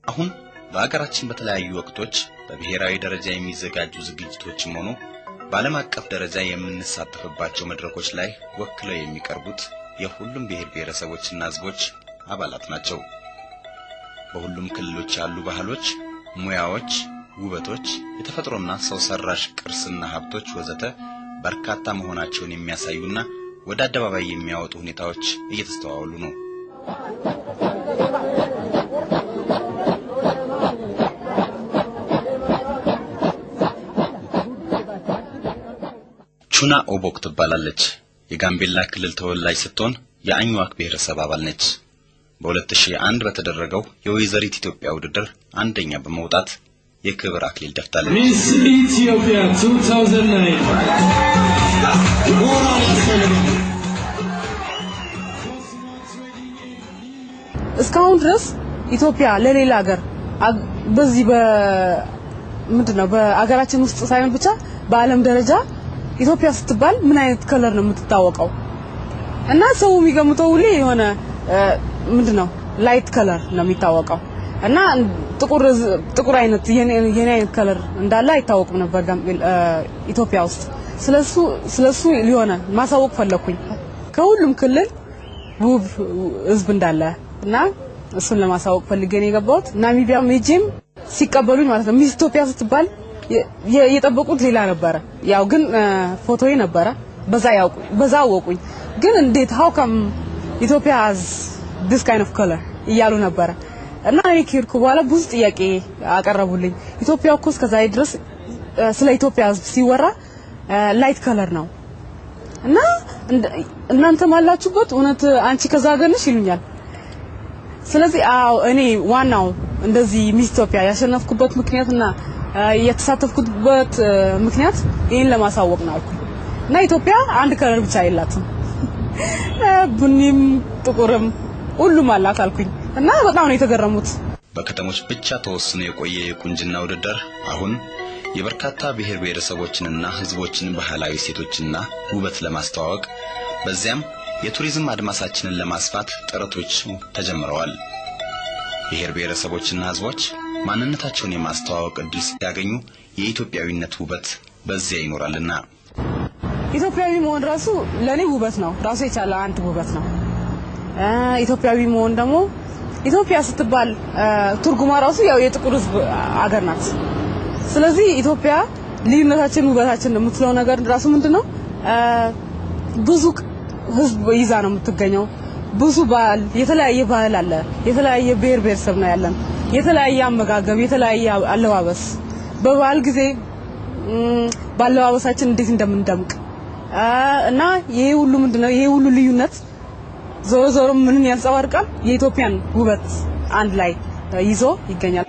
አሁን በአገራችን በተለያዩ ወቅቶች በብሔራዊ ደረጃ የሚዘጋጁ ዝግጅቶችም ሆኑ በዓለም አቀፍ ደረጃ የምንሳተፍባቸው መድረኮች ላይ ወክለው የሚቀርቡት የሁሉም ብሔር ብሔረሰቦችና ሕዝቦች አባላት ናቸው። በሁሉም ክልሎች ያሉ ባህሎች፣ ሙያዎች፣ ውበቶች፣ የተፈጥሮና ሰው ሰራሽ ቅርስና ሀብቶች ወዘተ በርካታ መሆናቸውን የሚያሳዩና ወደ አደባባይ የሚያወጡ ሁኔታዎች እየተስተዋሉ ነው። ቹና ኦቦክ ትባላለች። የጋምቤላ ክልል ተወላጅ ስትሆን የአኝዋክ ብሔረሰብ አባል ነች። በ2001 በተደረገው የወይዘሪት ኢትዮጵያ ውድድር አንደኛ በመውጣት የክብር አክሊል ደፍታለች። Miss Ethiopia 2009. እስካሁን ድረስ ኢትዮጵያ ለሌላ ሀገር በዚህ ምንድነው በአገራችን ውስጥ ሳይሆን ብቻ በዓለም ደረጃ ኢትዮጵያ ስትባል ምን አይነት color ነው የምትታወቀው? እና ሰው የሚገምተው ሁሌ የሆነ ምንድነው light color ነው የሚታወቀው እና ጥቁር አይነት የኔ አይነት color እንዳለ አይታወቅም ነበር ኢትዮጵያ ውስጥ። ስለሱ ሊሆነ ማሳወቅ ፈለኩኝ ከሁሉም ክልል ውብ ህዝብ እንዳለ እና እሱን ለማሳወቅ ፈልጌ ነው የገባሁት። ናሚቢያም ሄጄም ሲቀበሉኝ ማለት ነው Miss ኢትዮጵያ ስትባል የጠበቁት ሌላ ነበረ። ያው ግን ፎቶዬ ነበረ በዛ አወቁኝ። ግን እንዴት how come Ethiopia has this kind of color እያሉ ነበረ። እና እኔ ከሄድኩ በኋላ ብዙ ጥያቄ አቀረቡልኝ። ኢትዮጵያ እኮ እስከዛሬ ድረስ ስለ ኢትዮጵያ ህዝብ ሲወራ light color ነው እና እናንተም አላችሁበት እውነት አንቺ ከዛ ሀገር ነሽ ይሉኛል። ስለዚህ አዎ እኔ ዋናው እንደዚህ Miss ኢትዮጵያ ያሸነፍኩበት ምክንያትና የተሳተፍኩበት ምክንያት ይሄን ለማሳወቅ ነው አልኩኝ። እና ኢትዮጵያ አንድ color ብቻ የላትም፣ ቡኒም ጥቁርም ሁሉም አላት አልኩኝ። እና በጣም ነው የተገረሙት። በከተሞች ብቻ ተወስኖ የቆየ የቁንጅና ውድድር አሁን የበርካታ ብሔር ብሔረሰቦችንና ህዝቦችን ባህላዊ እሴቶችና ውበት ለማስተዋወቅ በዚያም የቱሪዝም አድማሳችንን ለማስፋት ጥረቶች ተጀምረዋል። ብሔር ብሔረሰቦችና ህዝቦች ማንነታቸውን የማስተዋወቅ እድል ሲያገኙ የኢትዮጵያዊነት ውበት በዚያ ይኖራልና። ኢትዮጵያዊ መሆን ራሱ ለኔ ውበት ነው። ራሱ የቻለ አንድ ውበት ነው። ኢትዮጵያዊ መሆን ደግሞ ኢትዮጵያ ስትባል ትርጉሟ ራሱ ያው የጥቁር ህዝብ አገር ናት። ስለዚህ ኢትዮጵያ ልዩነታችን ውበታችን የምትለው ነገር ራሱ ምንድነው? ብዙ ህዝብ ይዛ ነው የምትገኘው። ብዙ ባህል፣ የተለያየ ባህል አለ። የተለያየ ብሔር ብሔረሰብ ነው ያለን። የተለያየ አመጋገብ፣ የተለያየ አለባበስ። በባህል ጊዜ ባለባበሳችን እንዴት እንደምንደምቅ እና ይሄ ሁሉ ምንድነው? ይሄ ሁሉ ልዩነት ዞሮ ዞሮ ምንን ያንጸባርቃል? የኢትዮጵያን ውበት አንድ ላይ ይዞ ይገኛል።